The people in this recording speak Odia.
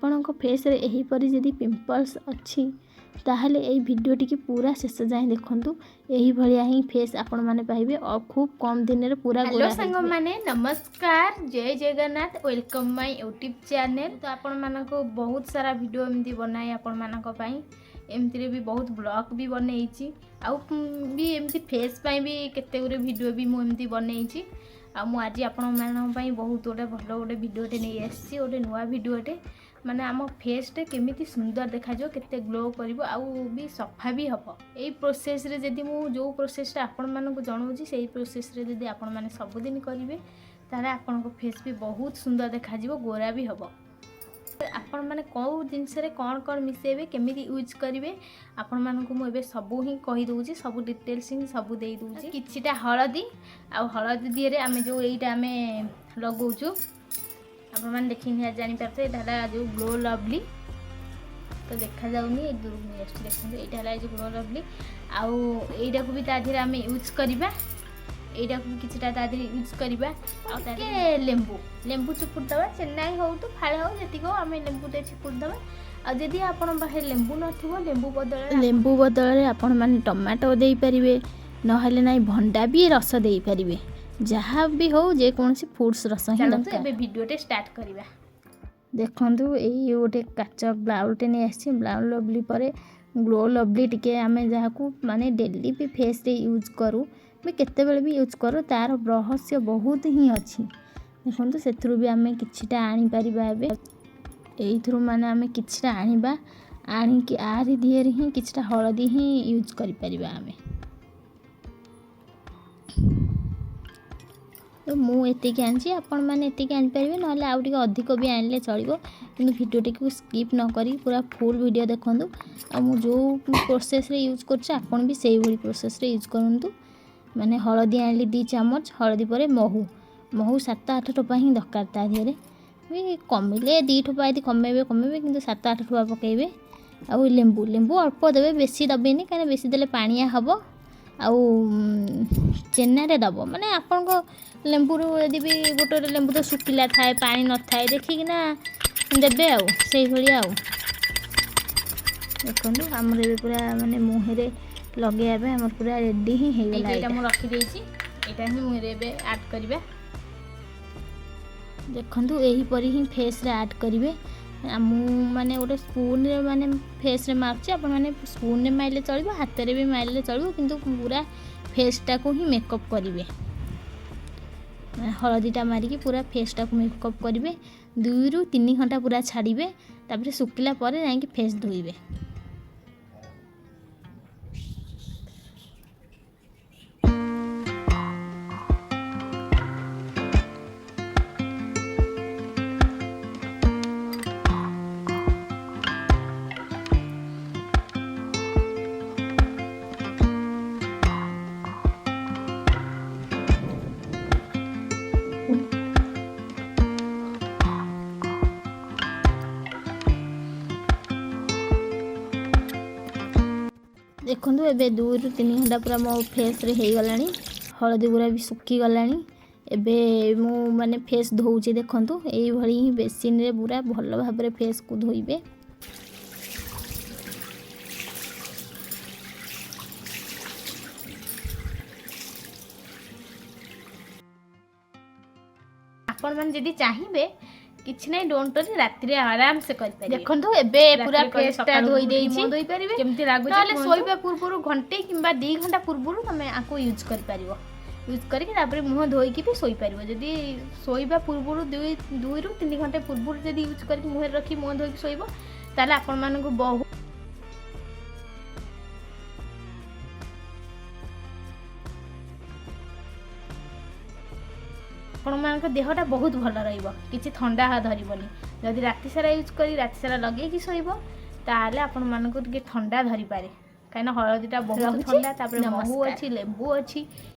ଆପଣଙ୍କ ଫେସ୍ରେ ଏହିପରି ଯଦି ପିମ୍ପଲ୍ସ ଅଛି, ତାହେଲେ ଏଇ ଭିଡ଼ିଓଟିକି ପୁରା ଶେଷ ଯାଏଁ ଦେଖନ୍ତୁ। ଏହିଭଳିଆ ହିଁ ଫେସ୍ ଆପଣମାନେ ପାଇବେ ଆଉ ଖୁବ୍ କମ୍ ଦିନରେ ପୁରା ହ୍ୟାଲୋ ଗୋରା ହେଇଯିବେ। ସାଙ୍ଗମାନେ, ନମସ୍କାର, ଜୟ Jagannath. Welcome my YouTube channel. ତ ଆପଣମାନଙ୍କୁ ବହୁତ ସାରା ଭିଡ଼ିଓ ଏମିତି ବନାଏ ଆପଣମାନଙ୍କ ପାଇଁ। ଏମିତିରେ ବି ବହୁତ ବ୍ଲଗ୍ ବି ବନେଇଛି ଆଉ ବି ଏମିତି ଫେସ୍ ପାଇଁ ବି କେତେ ଗୁଡ଼ିଏ ଭିଡ଼ିଓ ବି ମୁଁ ଏମିତି ବନେଇଛି। ଆଉ ମୁଁ ଆଜି ଆପଣମାନଙ୍କ ପାଇଁ ବହୁତ ଗୋଟେ ଭଲ ଗୋଟେ ଭିଡ଼ିଓଟେ ନେଇ ଆସିଛି, ଗୋଟେ ନୂଆ ଭିଡ଼ିଓଟେ। ମାନେ ଆମ ଫେସ୍ଟା କେମିତି ସୁନ୍ଦର ଦେଖାଯିବ, କେତେ ଗ୍ଲୋ କରିବ ଆଉ ବି ସଫା ବି ହେବ। ଏଇ ପ୍ରୋସେସ୍ରେ ଯଦି ମୁଁ ଯେଉଁ ପ୍ରୋସେସ୍ଟା ଆପଣମାନଙ୍କୁ ଜଣାଉଛି, ସେଇ ପ୍ରୋସେସ୍ରେ ଯଦି ଆପଣମାନେ ସବୁଦିନ କରିବେ, ତାହେଲେ ଆପଣଙ୍କ ଫେସ୍ ବି ବହୁତ ସୁନ୍ଦର ଦେଖାଯିବ, ଗୋରା ବି ହେବ। ଆପଣମାନେ କେଉଁ ଜିନିଷରେ କ'ଣ କ'ଣ ମିଶାଇବେ, କେମିତି ୟୁଜ୍ କରିବେ, ଆପଣମାନଙ୍କୁ ମୁଁ ଏବେ ସବୁ ହିଁ କହିଦେଉଛି, ସବୁ ଡିଟେଲ୍ସ ହିଁ ସବୁ ଦେଇଦେଉଛି। କିଛିଟା ହଳଦୀ, ଆଉ ହଳଦୀ ଦିହରେ ଆମେ ଯେଉଁ ଏଇଟା ଆମେ ଲଗାଉଛୁ, ଆପଣମାନେ ଦେଖି ନିହାତି ଜାଣିପାରୁଥିବେ, ଏଇଟା ହେଲା ଯେଉଁ ଗ୍ଲୋ ଲଭଲି। ତ ଦେଖାଯାଉନି, ଏ ଦୂରକୁ ନେଇ ଆସୁଛି। ଦେଖନ୍ତୁ, ଏଇଟା ହେଲା ଏ ଯେଉଁ ଗ୍ଲୋ ଲଭଲି। ଆଉ ଏଇଟାକୁ ବି ତା ଦେହରେ ଆମେ ୟୁଜ୍ କରିବା। ଏଇଟାକୁ ବି କିଛିଟା ତା ଦେହରେ ୟୁଜ୍ କରିବା। ଆଉ ତା ଦେହରେ ଲେମ୍ବୁ, ଲେମ୍ବୁ ଚିପୁଡ଼ି ଦେବା। ଚେନାଏ ହଉ ତ ଫାଳେ ହଉ, ଯେତିକି ହଉ, ଆମେ ଲେମ୍ବୁଟେ ଚିପୁଡ଼ି ଦେବା। ଆଉ ଯଦି ଆପଣଙ୍କ ପାଖରେ ଲେମ୍ବୁ ନଥିବ, ଲେମ୍ବୁ ବଦଳରେ ଲେମ୍ବୁ ବଦଳରେ ଆପଣମାନେ ଟମାଟୋ ଦେଇପାରିବେ, ନହେଲେ ନାହିଁ ଭଣ୍ଡା ବି ରସ ଦେଇପାରିବେ। ଯାହା ବି ହଉ, ଯେକୌଣସି ଫ୍ରୁଟ୍ସ ରସ ହିଁ ଚାଲନ୍ତୁ, ଦରକାର। ଏବେ ଭିଡ଼ିଓଟେ ଷ୍ଟାର୍ଟ କରିବା। ଦେଖନ୍ତୁ, ଏଇ ଗୋଟେ କାଚ ବାଉଲଟେ ନେଇ ଆସିଛି। ବାଉଲ ଲଭଲି ପରେ ଗ୍ଲୋ ଲଭଲି ଟିକେ ଆମେ ଯାହାକୁ ମାନେ ଡେଲି ବି ଫେସ୍ରେ ୟୁଜ୍ କରୁ ବି, କେତେବେଳେ ବି ୟୁଜ୍ କରୁ, ତା'ର ରହସ୍ୟ ବହୁତ ହିଁ ଅଛି। ଦେଖନ୍ତୁ, ସେଥିରୁ ବି ଆମେ କିଛିଟା ଆଣିପାରିବା। ଏବେ ଏଇଥିରୁ ମାନେ ଆମେ କିଛିଟା ଆଣିବା, ଆଣିକି ଆରି ଦିହରେ ହିଁ କିଛିଟା ହଳଦୀ ହିଁ ୟୁଜ୍ କରିପାରିବା ଆମେ। ତ ମୁଁ ଏତିକି ଆଣିଛି, ଆପଣମାନେ ଏତିକି ଆଣିପାରିବେ, ନହେଲେ ଆଉ ଟିକେ ଅଧିକ ବି ଆଣିଲେ ଚଳିବ। କିନ୍ତୁ ଭିଡ଼ିଓଟିକୁ ସ୍କିପ୍ ନ କରି ପୁରା ଫୁଲ୍ ଭିଡ଼ିଓ ଦେଖନ୍ତୁ। ଆଉ ମୁଁ ଯେଉଁ ପ୍ରୋସେସ୍ରେ ୟୁଜ୍ କରୁଛି, ଆପଣ ବି ସେଇଭଳି ପ୍ରୋସେସ୍ରେ ୟୁଜ୍ କରନ୍ତୁ। ମାନେ ହଳଦୀ ଆଣିଲି 2 ଚାମଚ। ହଳଦୀ ପରେ ମହୁ, ମହୁ 7-8 ଟୋପା ହିଁ ଦରକାର। ତା ଦେହରେ ବି କମିଲେ 2 ଟୋପା ଯଦି କମେଇବେ କମେଇବେ, କିନ୍ତୁ 7-8 ଟୋପା ପକାଇବେ। ଆଉ ଲେମ୍ବୁ, ଲେମ୍ବୁ ଅଳ୍ପ ଦେବେ, ବେଶୀ ଦେବେନି, କାହିଁକିନା ବେଶୀ ଦେଲେ ପାଣିଆ ହେବ। ଆଉ ଚେନାରେ ଦେବ, ମାନେ ଆପଣଙ୍କ ଲେମ୍ବୁରୁ ଯଦି ବି ଗୋଟେ ଗୋଟେ ଲେମ୍ବୁ ତ ଶୁଖିଲା ଥାଏ, ପାଣି ନଥାଏ, ଦେଖିକିନା ଦେବେ ଆଉ ସେଇଭଳିଆ। ଆଉ ଦେଖନ୍ତୁ, ଆମର ଏବେ ପୁରା ମାନେ ମୁହଁରେ ଲଗେଇବା ପାଇଁ ଆମର ପୁରା ରେଡ଼ି ହିଁ ଏଇ ହେଇଗଲା। ଏଇଟା ଏଇଟା ମୁଁ ରଖିଦେଇଛି, ଏଇଟା ହିଁ ମୁହଁରେ ଏବେ ଆଡ଼୍ କରିବା। ଦେଖନ୍ତୁ, ଏହିପରି ହିଁ ଫେସ୍ରେ ଆଡ଼୍ କରିବେ। ଆଉ ମୁଁ ମାନେ ଗୋଟେ ସ୍ପୁନ୍ରେ ମାନେ ଫେସ୍ରେ ମାରୁଛି। ଆପଣମାନେ ସ୍ପୁନ୍ରେ ମାରିଲେ ଚଳିବ, ହାତରେ ବି ମାରିଲେ ଚଳିବ, କିନ୍ତୁ ପୁରା ଫେସ୍ଟାକୁ ହିଁ ମେକଅପ୍ କରିବେ। ମାନେ ହଳଦୀଟା ମାରିକି ପୁରା ଫେସ୍ଟାକୁ ମେକଅପ୍ କରିବେ। 2ରୁ 3 ଘଣ୍ଟା ପୁରା ଛାଡ଼ିବେ, ତାପରେ ଶୁଖିଲା ପରେ ଯାଇକି ଫେସ୍ ଧୋଇବେ। ଦେଖନ୍ତୁ, ଏବେ 2ରୁ 3 ଘଣ୍ଟା ପୁରା ମୋ ଫେସ୍ରେ ହେଇଗଲାଣି, ହଳଦୀ ଗୁଡ଼ା ବି ଶୁଖିଗଲାଣି। ଏବେ ମୁଁ ମାନେ ଫେସ୍ ଧୋଉଛି। ଦେଖନ୍ତୁ, ଏଇଭଳି ହିଁ ବେସିନ୍ରେ ପୁରା ଭଲ ଭାବରେ ଫେସ୍କୁ ଧୋଇବେ। ଆପଣମାନେ ଯଦି ଚାହିଁବେ, କିଛି ନାହିଁ, don't worry, ରାତିରେ ଆରାମସେ କରିପାରିବେ। ଦେଖନ୍ତୁ, ଏବେ ପୁରା ରାତିରେ କଲେ ଫେସ୍ଟା ସକାଳୁ ଧୋଇ ଉଠିକି ଦେଇଛି। ମୁହଁ ଧୋଇ ପାରିବେ। କେମିତି ଲାଗୁଛି ନହେଲେ କୁହନ୍ତୁ? ଶୋଇବା ପୂର୍ବରୁ ଘଣ୍ଟେ କିମ୍ବା 2 ଘଣ୍ଟା ପୂର୍ବରୁ ତମେ ଆକୁ ୟୁଜ୍ କରିପାରିବ। ୟୁଜ୍ କରିକି ତାପରେ ମୁହଁ ଧୋଇକି ବି ଶୋଇପାରିବ। ଯଦି ଶୋଇବା ପୂର୍ବରୁ 2ରୁ 3 ଘଣ୍ଟା ପୂର୍ବରୁ ଯଦି ୟୁଜ୍ କରିକି ମୁହଁରେ ରଖି ମୁହଁ ଧୋଇକି ଶୋଇବ, ତାହେଲେ ଆପଣମାନଙ୍କୁ ବହୁତ ଆପଣମାନଙ୍କ ଦେହଟା ବହୁତ ଭଲ ରହିବ, କିଛି ଥଣ୍ଡା ଧରିବନି। ଯଦି ରାତି ସାରା ୟୁଜ୍ କରି ରାତି ସାରା ଲଗେଇକି ଶୋଇବ, ତାହେଲେ ଆପଣମାନଙ୍କୁ ଟିକେ ଥଣ୍ଡା ଧରିପାରେ, କାହିଁକିନା ହଳଦୀଟା ବହୁତ ରହୁଛି। ଥଣ୍ଡା। ତାପରେ ମହୁ ନମସ୍କାର। ଅଛି, ଲେମ୍ବୁ ଅଛି।